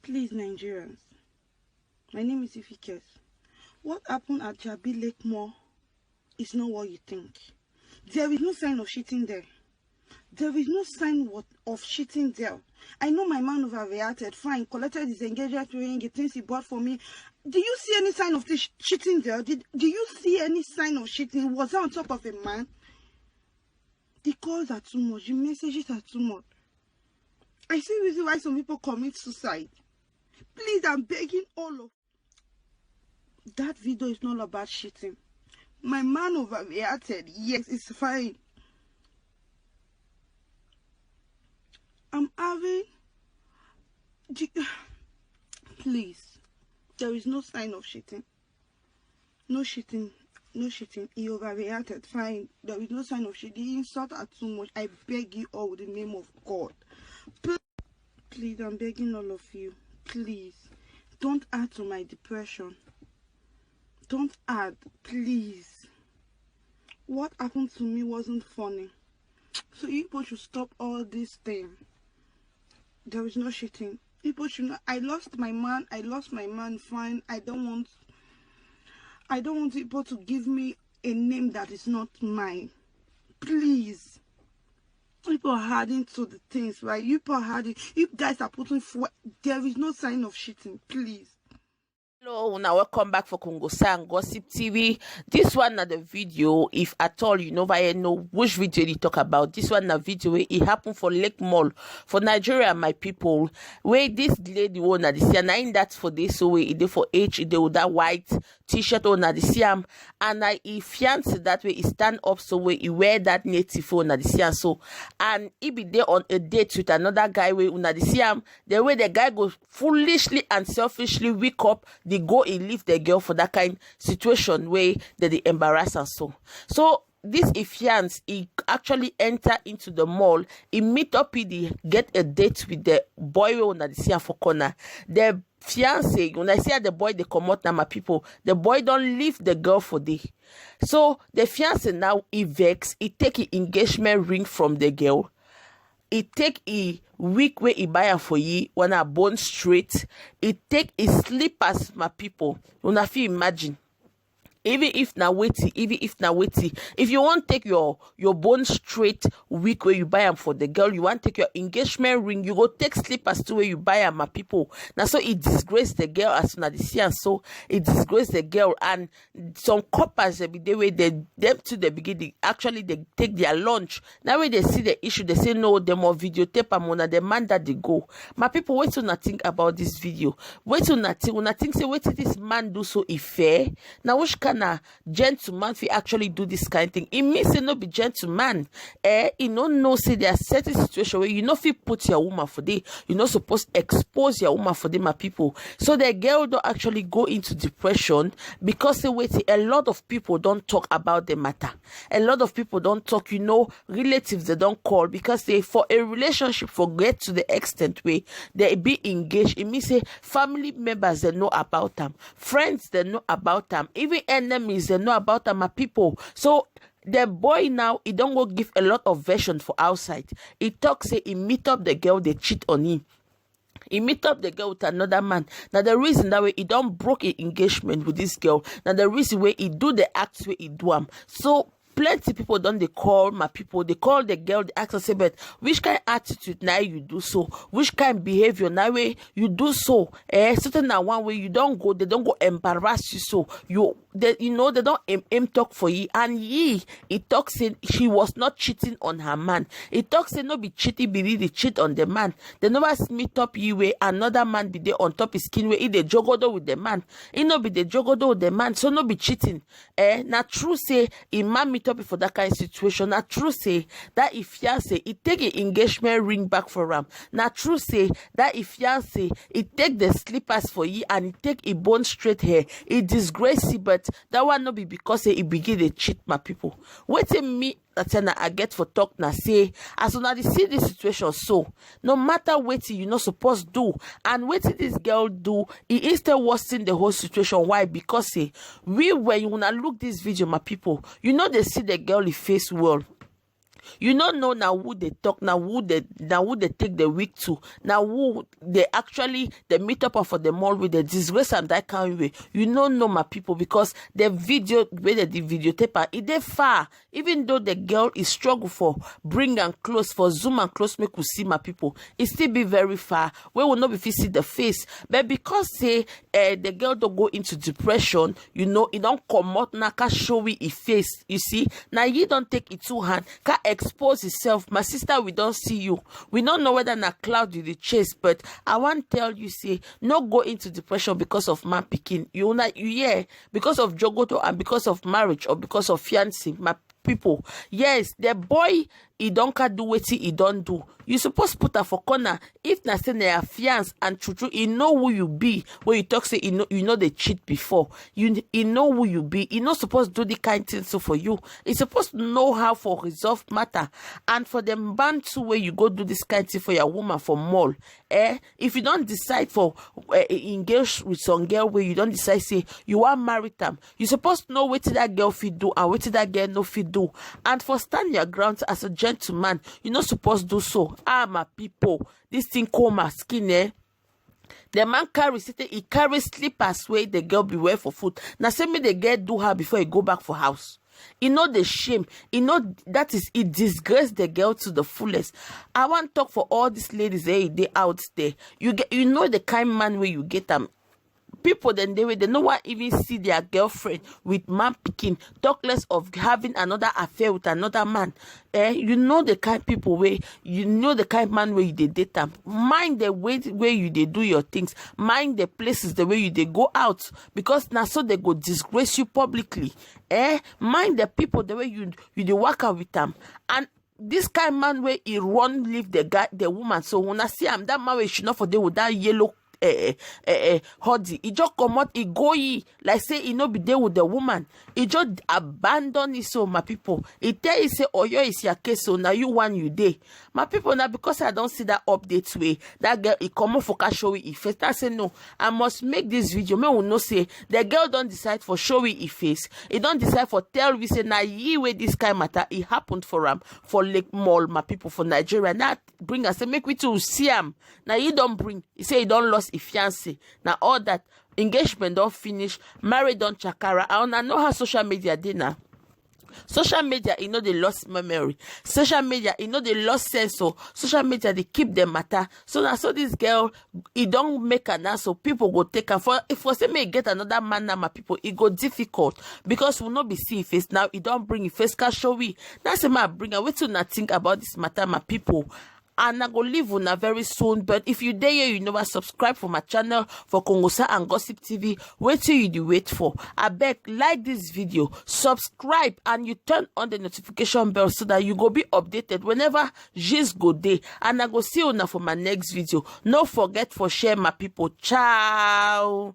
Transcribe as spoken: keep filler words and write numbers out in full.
Please, Nigerians, my name is Ifikes. What happened at Jabi Lake Mall is not what you think. There is no sign of cheating there. There is no sign what, of cheating there. I know my man overreacted. Fine, collected his engagement ring, the things he bought for me. Do you see any sign of this cheating there? Did, do you see any sign of cheating? Was I on top of a man? The calls are too much. The messages are too much. I see reason why some people commit suicide. Please, I'm begging all of that video is not about cheating. My man overreacted. Yes, it's fine. I'm having the, please. There is no sign of cheating. No cheating. No cheating. He overreacted. Fine. There is no sign of cheating. The insult are too much. I beg you all with the name of God. Please, I'm begging all of you. Please. Don't add to my depression. Don't add, please. What happened to me wasn't funny. So you people should stop all this thing. There is no cheating. People should not. I lost my man. I lost my man. Fine. I don't want. I don't want people to give me a name that is not mine. Please. People are adding to the things, right? You people are adding. You guys are putting fuel. There is no sign of cheating. Please. Hello, now welcome back for Congo Sang Gossip T V. This one na the video, if at all you never yet know which video they talk about. This one na video wey e happen for Lake Mall for Nigeria, my people. Where this lady wey una dey see, na in that for this so wey e dey for age, e dey with that white t-shirt wey una dey see am, and na e fiance that way e stand up so wey e wear that native wey una dey see am so, and e be dey on a date with another guy wey una dey see am. The way the guy go foolishly and selfishly wake up, they go and leave the girl for that kind situation where they dey embarrass and so. So this e fiance, he actually enter into the mall, he meet up, he dey get a date with the boy wey una dey see am for corner. The fiance, when I see how the boy dey comot na, my people, the boy don leave the girl for there. So the fiance now, he vex, he take his engagement ring from the girl. He take e wig wey e buy am for ye, when I bone straight. He take his slippers, my people. Una fit imagine. Even if na wetin, even if na wetin, if you wan take your your bone straight wig wey you buy am for the girl, you wan take your engagement ring, you go take slippers too wey you buy am, my people. Na so e disgrace the girl, as una dey see am so. E disgrace the girl, and some coppers dem be dey wey dem dem too dey begin dey actually dey take their lunch. Now wey dey see the issue, dey say no, dem must videotape am, una the man that dey go. My people, wetin una think about this video? Wetin una think? Una think say wetin this man do so e fair? Na which kind of gentleman fit actually do this kind thing? E mean say no be gentleman. Eh, e no know say there are certain situation where you no fit put your woman for there. You no suppose expose your woman for there, my people. So the girl don actually go into depression because say wetin, a lot of people don talk about the matter. A lot of people don talk, you know, relatives dem don call, because say for a relationship for get to the extent wey dem be engaged, e mean say family members dem know about am, friends dem know about am, even enemies dem know about am, my people. So the boy now, he don go give a lot of version for outside. He talk say he meet up the girl, dey cheat on him. He meet up the girl with another man. Na the reason that way he don broke his engagement with this girl. Na the reason wey he do the act wey he do am. So plenty people don dey call, my people, dey call the girl, dey ask am say, "But which kind attitude na you do so? Which kind behavior na wey you do so?" Eh, certain na one way you don go, dem don go embarrass you, so you, they, you know, dem don aim, aim talk for you, and he, he talk say she was not cheating on her man. He talk say no be cheating, be really cheat on the man. Dem never meet up you wey another man be dey on top his skin wey he dey jogodo with the man. He no be dey jogodo with the man, so no be cheating. Eh, na true say e man meet up for that kind situation. Na true say that e fiance, he take his engagement ring back for am. Na true say that e fiance, he take the slippers for you and he take e bone straight hair. He disgrace you, but that one no be because say he begin dey cheat, my people. Wetin me, Tatiana, I get for talk na say, as una dey see this situation so, no matter wetin you no suppose do, and wetin this girl do, e instead worsen the whole situation. Why? Because say we, when una look this video, my people, you know they see the girl e face well. You no know na who dey talk, na who dey na who dey take the week to, na who dey actually dey meet up for the mall with the disgrace and that kind way. You no know, my people, because the video wey dey the videotape am, e dey far. Even though the girl is struggle for bring am close, for zoom am close, make we see, my people, e still be very far. Wey we no be fit see the face, but because say eh, the girl don go into depression, you know, e don comot na ka show we e face. You see, na you don take e two hand, ka expose yourself. My sister, we don see you. We no know whether na cloud you dey chase, but I wan tell you say no go into depression because of man pikin. You na you hear, because of jogoto and because of marriage or because of fiancé, my people. Yes, the boy, e don ka do wetin e don do. You suppose put am for corner. If na say na your fiance and true true, e know who you be. When you talk say e know, you know they cheat before. You e know who you be. E no suppose do the kind thing so for you. E suppose know how for resolve matter. And for the man too, where you go do this kind thing for your woman for mall. Eh? If you don't decide for uh, engage with some girl where you don't decide say you are married them, you supposed to know what that girl fit do and what that girl no fit do. And for stand your ground as a gentleman, you not supposed to do so. Ah, my people, this thing call my skin, eh? The man carry sitting, he carry slippers where the girl be wear for foot. Now send me the girl do her before he go back for house. E no dey shame. E no, that is, e disgrace the girl to the fullest. I want talk for all these ladies eh, they out there. You get, you know the kind man where you get them. People then they they no one even see their girlfriend with man picking. Talk less of having another affair with another man. Eh, you know the kind people way, you know the kind man where you dey date them. Mind the way where you they do your things. Mind the places the way you they go out, because now so they go disgrace you publicly. Eh, mind the people the way you you dey work out with them. And this kind man where he run leave the guy, the woman. So when I see him, that man wey she not for there with that yellow eh, eh, eh, eh, hoodie. He just come out, he go he like say he no be there with the woman. He just abandon his soul, my people. He tell you say, "Oh, you is your case, so now you want you day." My people, now because I don't see that update way, that girl he come up for cash show he face. I say no, I must make this video. Me will no say the girl don't decide for show he face. He don't decide for tell we say now ye way this kind matter it happened for him for Lake Mall, my people, for Nigeria. Now bring us say make we to see him. Now he don't bring. He say he don't lost his fiancé. Now all that engagement don't finish. Married don't chakara. I wanna know how social media did now. Social media, you know they lost memory. Social media, you know they lost sense. So social media they keep the matter. So now so this girl, he don't make an answer. So people go take her for if for say me get another man now, my people, it go difficult because we not be see face now. He don't bring his face can show we. That's a man bring her. Wait till now think about this matter, my people. And I go leave una very soon. But if you dey here, you never subscribe for my channel for Kongosa and Gossip T V. Wait till you do wait for. I beg, like this video, subscribe, and you turn on the notification bell so that you go be updated whenever gist go day. And I go see you now for my next video. No forget for share, my people. Ciao.